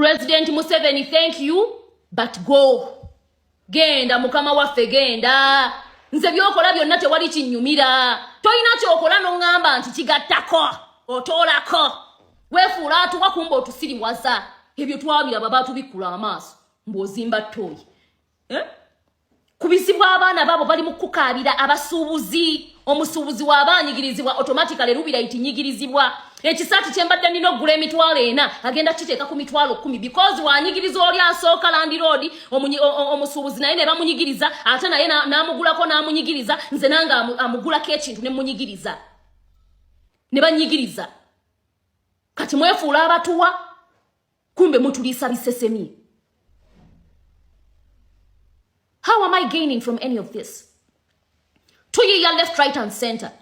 President Museveni, thank you, but go. Genda, mukama waffe, genda. Nze byokola byonna tewali kinyumira. Tolina kyokola noŋŋamba nti kigattako, otoolako. Weefuula atuwa, kumba otusiriwaza. Ebyo twabiraba, baatubikkula amaaso mbw'ozimba ttooyi, eh? Ku bizibu abaana baabo bali mu kukaabira. Abasuubuzi, omusuubuzi waaba anyigirizibwa, automatically Rubirite nyigirizibwa. Ekisaati kyembadde nina okugula 40,000, agenda kiteeka ku 100,000, because wanyigiriza oli asooka, landlord, omusuubuzi naye ne bamunyigiriza, ate naye n'amugulako n'amunyigiriza. Nze nange amugulako ekintu ne munyigiriza, ne banyigiriza. Kati mwefuula abatuwa, kumbe mutuliisa bisesemi. How am I gaining from any of this? Tuyiya left, right and center.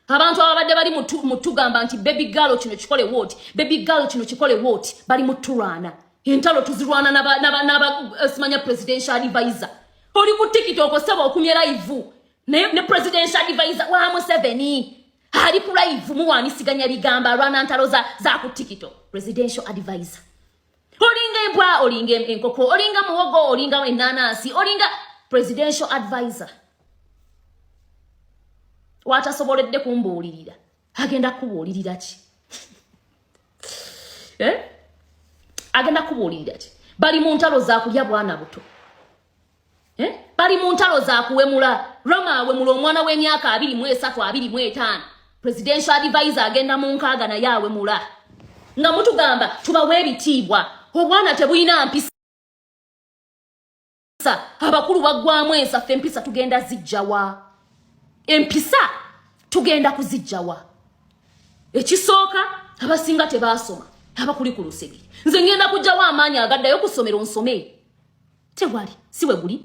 Abantu ababadde bali mutugamba nti baby girl kino kikole woti, baby girl kino kikole woti, bali mutulwana. Entalo tuzirwana naba simanya presidential advisor. Oli ku TikTok, saba okumye live ne presidential advisor wa Museveni ali ku live, muwanisiganya bigambo, alwana ntalo za ku TikTok. Presidential advisor, olinga embwa, olinga enkoko, olinga muwogo, olinga enanasi, olinga presidential advisor. Watasoboledde kumbuulirira, agenda kubuulirira ki, eh? Agenda kubuulirira ki? Bali mu ntalo za kulya bwana buto, eh? Bali mu ntalo za kuwemula. Roma awemula omwana w'emyaka 23, 25. Presidential advisor agenda mu 60, naye awemula. Nga mutugamba tubawe ebitiibwa, obwana tebulina mpisa, abakulu baggwamu ensa. Ffe empisa tugenda zijjawa? Empisa tugenda kuzijjawa? Ekisooka, abasinga tebaasoma, abakuli ku lusegere. Nze ngenda kujjawo amaanyi agaddayo ku ssomero nsome? Tewali, si we guli.